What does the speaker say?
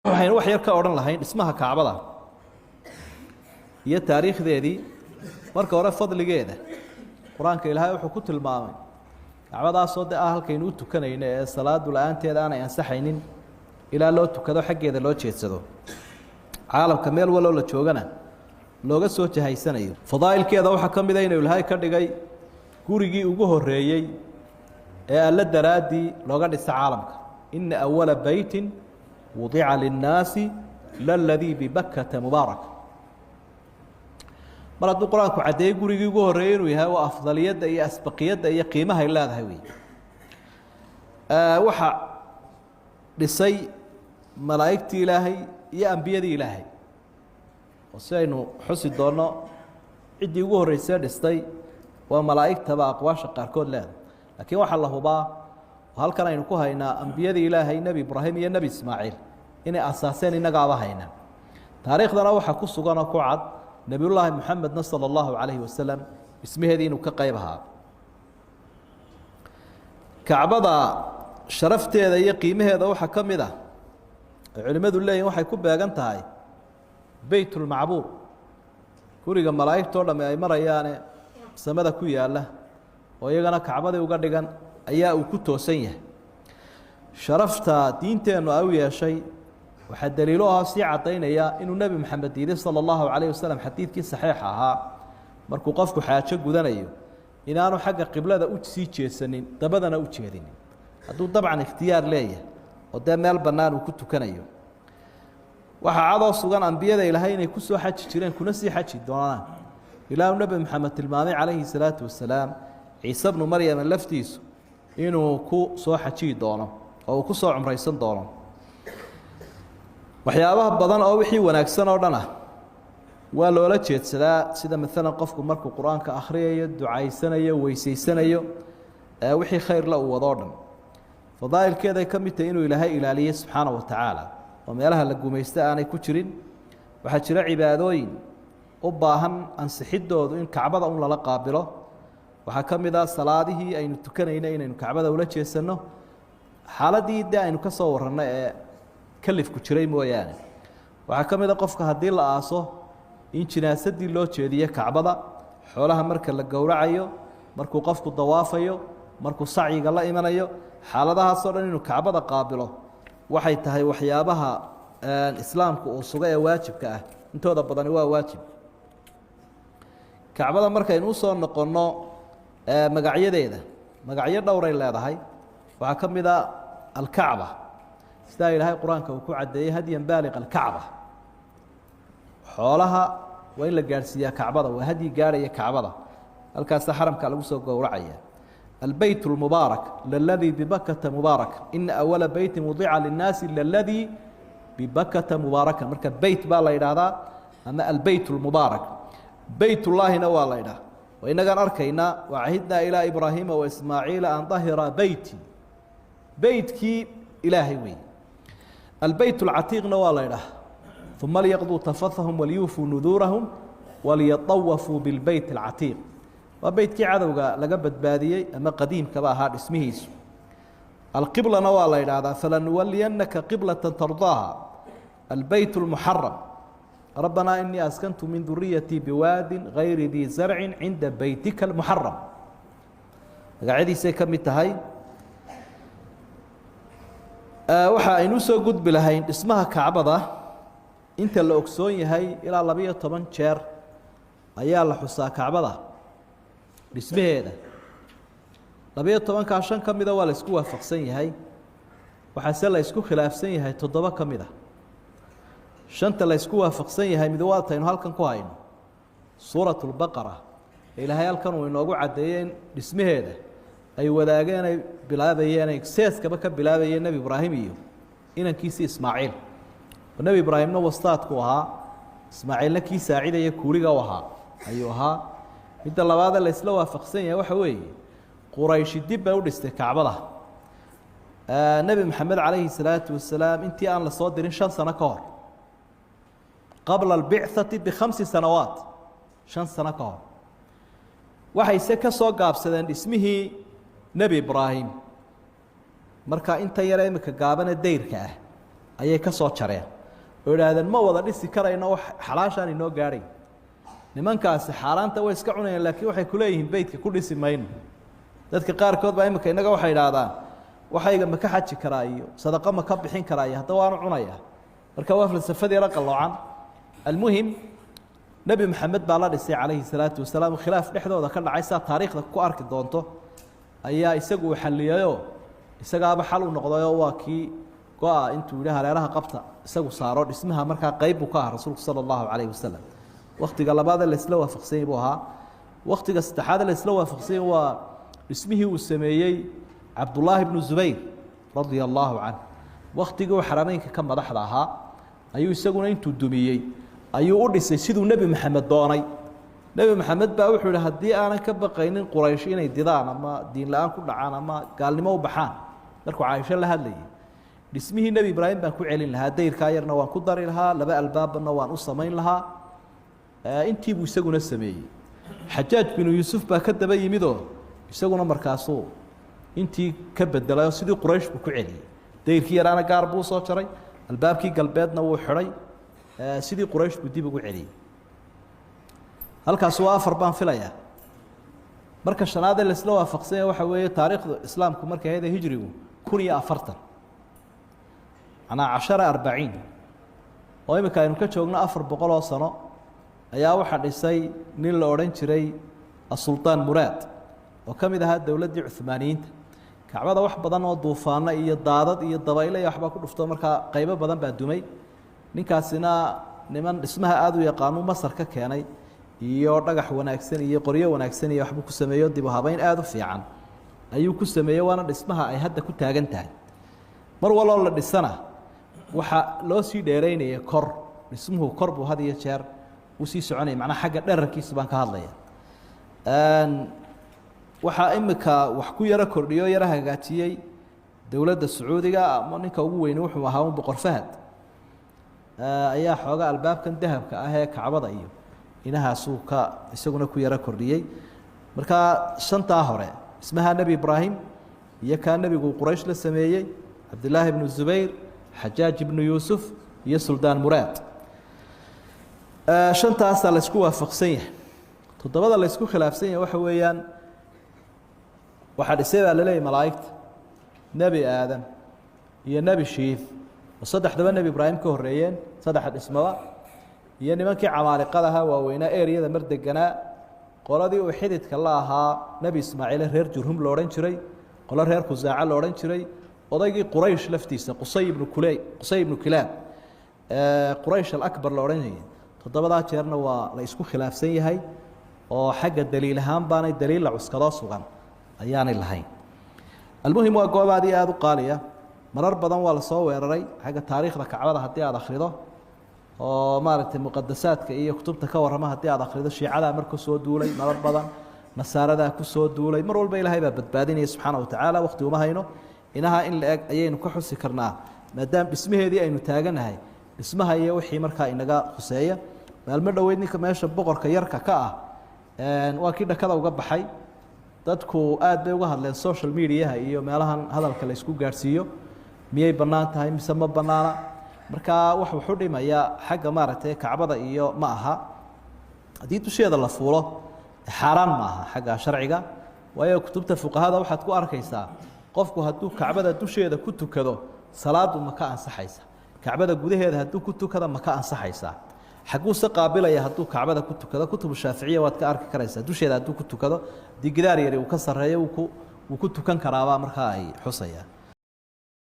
Waxaynu wax yar ka odhan lahayn dhismaha Kacbada iyo taariikhdeedii. Marka hore, fadligeeda Qur-aanka Ilaahay wuxuu ku tilmaamay kacbadaasoo de ah halkaynu u tukanayno ee salaadu la-aanteeda aanay ansaxaynin ilaa loo tukado, xaggeeda loo jeedsado, caalamka meel waloo la joogana looga soo jahaysanayo. Fadaa'ilkeeda waxaa ka mida inuu Ilaahay ka dhigay gurigii ugu horeeyey ee Alle daraaddii looga dhisa caalamka: "Ina awala beytin wudica linnaasi laladii bibakata mubaarak." Mar hadduu Qur-aanku caddeeyey gurigii ugu horreeyey inuu yahay, waa afdaliyadda iyo asbaqiyadda iyo qiimahay leedahay wey. Waxa dhisay malaa'igtii Ilaahay iyo ambiyadii Ilaahay, oo si aynu xusi doonno ciddii ugu horreysee dhistay waa malaa'igtaba aqwaasha qaarkood leedahay. Laakiin waxaa la hubaa oo halkan aynu ku haynaa ambiyadii Ilaahay, Nebi Ibraahim iyo Nebi Ismaaciil, inay asaaseen. Innagaaba hayna taariikhdana waxaa ku sugan oo ku cad Nebiyullaahi Moxamedna sala allahu calayhi wasalam dhismaheedii inuu ka qayb ahaa. Kacbada sharafteeda iyo qiimaheeda waxaa ka mid ah ay culimmadu leeyihin waxay ku beegan tahay Beytulmacbuur, guriga malaa'igtoo dhamme ay marayaane samada ku yaalla, oo iyagana kacbadii uga dhigan ayaa uu ku toosan yahay. Sharafta diinteennu ay u yeeshay waxaa daliilo ah sii caddaynaya inuu Nebi Maxamed diiday sala allahu calayh wasalam, xadiidkii saxiixa ahaa, markuu qofku xaajo gudanayo inaanu xagga qiblada u sii jeesanin, dabadana u jeedinin, hadduu dabcan ikhtiyaar leeyahay oo dee meel bannaan uu ku tukanayo. Waxaa cadoo sugan ambiyada Ilaahay inay ku soo xaji jireen kuna sii xaji doonaan, ilaa uu Nebi Maxamed tilmaamay calayhi salaatu wasalaam Ciise bnu Maryama laftiisu inuu ku soo xajiyi doono oo uu ku soo cumraysan doono. Waxyaabaha badan oo wixii wanaagsan oo dhan ah waa loola jeedsadaa, sida maalan qofku markuu Qur-aanka akhriyayo, ducaysanayo, weysaysanayo, wixii khayrla uu wadoo dhan. Fadaa'ilkeeday ka mid tahay inuu Ilaahay ilaaliyey subxaana wa tacaala oo meelaha la gumaysta aanay ku jirin. Waxaa jira cibaadooyin u baahan ansixidoodu in kacbada un lala qaabilo. Waxaa ka mid ah salaadihii aynu tukanayna inaynu kacbada ula jeesanno, xaaladii dee aynu ka soo warranno ee kalifku jiray mooyaane. Waxaa ka mid a qofka haddii la aaso in jinaasadii loo jeediyo kacbada, xoolaha marka la gowracayo, markuu qofku dawaafayo, markuu sacyiga la imanayo, xaaladahaasoo dhan inuu kacbada qaabilo. Waxay tahay waxyaabaha islaamku uu sugo ee waajibka ah intooda badani waa waajib. Kacbada markaynu usoo noqonno magacyadeeda, magacyo dhowray leedahay. Waxaa ka mid a Alkacba, sidaa Ilaahay Qur-aanka uu ku caddeeyey: "Hadyan baaliqa alkacba." Xoolaha waa in la gaadhsiiyaa kacbada, waa hadyi gaadhaya kacbada, halkaasa xaramka lagu soo gowracaya. Albeyt اlmubaarak laladii bibakata mubaarak: "Ina awala beyti wudica linnaasi laladii bibakata mubaaraka." Marka beyt baa la yidhaahdaa ama albeyt اlmubaarak, beytullaahina waa la ydhaha. Waa inagaan arkaynaa: "Wacahidnaa ilaa Ibraahiima waismaaciila an dahira beyti." Beytkii Ilaahay wey. Albeyt اlcatiiqna waa la ydhaha: "Uma liyaqduu tafathahum waliyuufuu nuduurahum waliyatawafuu bilbeyt اlcatiiq." Waa beytkii cadowga laga badbaadiyey ama qadiimkaba ahaa dhismihiisu. Alqiblana waa la yidhaahdaa: "Falanuwaliyanaka qiblata tardaaha." Albeyt اlmuxaram: "Rabbanaa inii askantu min duriyatii biwaadin gayri dii zarcin cinda beytika almuxaram." Magacyadiisay ka mid tahay. Waxa aynu usoo gudbi lahayn dhismaha kacbada. Inta la ogsoon yahay ilaa 12 jeer ayaa la xusaa kacbada dhismaheeda. 12-kaa shan ka mida waa la isku waafaqsan yahay, waxaase la isku khilaafsan yahay toddoba ka mid a. Shanta la isku waafaqsan yahay mid waataynu halkan ku hayno, Suurat Lbaqara, Ilaahay halkan uu inoogu caddeeyey in dhismaheeda ay wadaageen, ay bilaabayeen, ay seeskaba ka bilaabayeen Nebi Ibraahim iyo inankiisii Ismaaciil, oo Nebi Ibraahimna wastaadku ahaa, Ismaaciilna kii saacidaya kuuliga u ahaa ayuu ahaa. Midda labaade la isla waafaqsan yahay waxa weeye Qurayshi dib bay u dhistay kacbada Nebi Maxamed calayhi salaatu wasalaam intii aan la soo dirin 5 sano ka hor, qabla albicثati bikhamsi sanawaat, 5 sano ka hor. Waxayse ka soo gaabsadeen dhismihii Nebi Ibraahim. Marka inta yare imika gaabane dayrka ah. Ayay ka soo jareen oo idhaahdeen ma wada dhisi karayno, wax xalaashaan inoo gaadhay. Nimankaasi xaaraanta way iska cunayaan, laakiin waxay kuleeyihiin beytka ku dhisi mayno. Dadka qaarkood baa imika innaga waxay idhaahdaan waxayga ma ka xaji karaa iyo sadaqo ma ka bixin karaa iyo hadda waanu cunayaa. Marka waa falsafad yaro qalloocan. Almuhim, Nebi Maxamed baa la dhisay calayhi salaatu wasalaam. Khilaaf dhexdooda ka dhacay, saa taariikhda ku arki doonto, ayaa isagu uu xalliyayoo isagaaba xal u noqdayoo waa kii go-a intuu yidhi hareeraha qabta isagu saaro dhismaha. Markaa qayb buu ka aha rasuulku sala allahu calayhi wasalam. Waktiga labaadee laisla waafaqsanyay buu ahaa. Waktiga saddexaade laisla waafaqsanyay waa dhismihii uu sameeyey Cabdullaahi bnu Zubayr radia allaahu canh. Waktigii uu xarameynka ka madaxda ahaa ayuu isaguna intuu dumiyey ayuu u dhisay siduu Nebi Maxamed doonay. Nebi Maxamed baa wuxuu yihi haddii aanan ka baqaynin Quraysh inay didaan ama diin la-aan ku dhacaan ama gaalnimo u baxaan, markuu Caaisho la hadlayay, dhismihii Nebi Ibraahim baan ku celin lahaa, dayrkaa yarna waan ku dari lahaa, laba albaabana waan u samayn lahaa. Intii buu isaguna sameeyey. Xajaaj binu Yuusuf baa ka daba yimidoo isaguna markaasuu intii ka bedelay oo sidii Quraysh buu ku celiyey. Dayrkii yaraana gaar buu usoo jaray, albaabkii galbeedna wuu xidhay, sidii Quraysh buu dib ugu celiyey. Halkaasi waa afar baan filayaa. Marka shanaadee laisla waafaqsanya waxa weeye taariikhdu islaamku markay ahayd hijrigu 1040, macnaa 10 40, oo imika aynu ka joogno 400 oo sano, ayaa waxaa dhisay nin la odhan jiray Asulطaan Muraad oo ka mid ahaa dowladdii Cuhmaaniyiinta. Kacbada wax badan oo duufaano iyo daadad iyo dabayle iyo waxbaa ku dhufto, markaa qaybo badan baa dumay. Ninkaasina niman dhismaha aada u yaqaanu Masar ka keenay iyo dhagax wanaagsan iyo qoryo wanaagsan iyo waxbuu ku sameeyo. Dib u habeyn aada u fiican ayuu ku sameeyey, waana dhismaha ay hadda ku taagan tahay. Mar waloo la dhisana waxaa loo sii dheeraynaya kor. Dhismuhu kor buu had iyo jeer usii soconaya, macnaha xagga dherarkiisa baan ka hadlaya. Waxaa imika wax ku yaro kordhiyo, yaro hagaajiyey dowladda Sacuudiga ama ninka ugu weyne wuxuu ahaa un Boqor Fahad ayaa xooga albaabkan dahabka ah ee Kacbada iyo inahaasuu ka isaguna ku yaro kordhiyey. Markaa shantaa hore, dhismaha Nebi Ibraahim iyo kaa nebigu Quraysh la sameeyey, Cabdillaahi ibnu Zubayr, Xajaaj ibnu Yuusuf iyo Suldaan Muraad, shantaasaa la isku waafaqsan yahay. Toddobada la isku khilaafsan yahay waxa weeyaan waxaa dhisay baa laleeyahy malaa'igta, Nebi Aadam iyo Nebi Shiif oo saddexdaba Nebi Ibraahim ka horreeyeen, saddexa dhismaba, iyo nimankii camaaliqada ahaa waaweynaa eriyada mar deganaa, qoladii uu xididka la ahaa Nebi Ismaaciile reer Jurhum lo odhan jiray, qolo reer Khusaaco lo odhan jiray, odaygii Quraysh laftiisa Qusay ibnu kule, Qusay ibnu Kilaab, Quraysh Alakbar la odhanayay. Toddobadaa jeerna waa la isku khilaafsan yahay oo xagga daliil ahaan baanay daliil la cuskadoo sugan ayaanay lahayn. Almuhim, waa goob aad iyo aada u qaaliya. Marar badan waa lasoo weeraray. Xagga taariikhda Kacbada haddii aad akhrido oo maaragtay muqadasaadka iyo kutubta ka warrama haddii aad akhrido, shiicadaa mar ku soo duulay, marar badan nasaaradaa ku soo duulay. Mar walba Ilaahay baa badbaadinaya subxaana wa tacaala. Waqti uma hayno. Inaha in la eg ayaynu ka xusi karnaa maadaama dhismaheedii aynu taaganahay, dhismaha iyo wixii markaa inaga khuseeya. Maalmo dhoweyd ninka meesha boqorka yarka ka ah waa kii dhakada uga baxay. Dadku aad bay uga hadleen social mediaha iyo meelahan hadalka la isku gaadhsiiyo, miyay bannaan tahay mise ma bannaana? Markaa wax wuxu dhimaya xagga maaragtay Kacbada iyo ma aha. Haddii dusheeda la fuulo xaaraan ma aha xagga sharciga, waayo kutubta fuqahada waxaad ku arkaysaa qofku hadduu Kacbada dusheeda ku tukado salaadu ma ka ansaxaysa, Kacbada gudaheeda hadduu ku tukada ma ka ansaxaysaa, xaguuse qaabilaya hadduu Kacbada ku tukado. Kutubu Shaaficiya waad ka arki karaysaa. Dusheeda hadduu ku tukado, haddii gidaar yari uu ka sarreeyo wuu ku tukan karaabaa markaa ay xusayaan.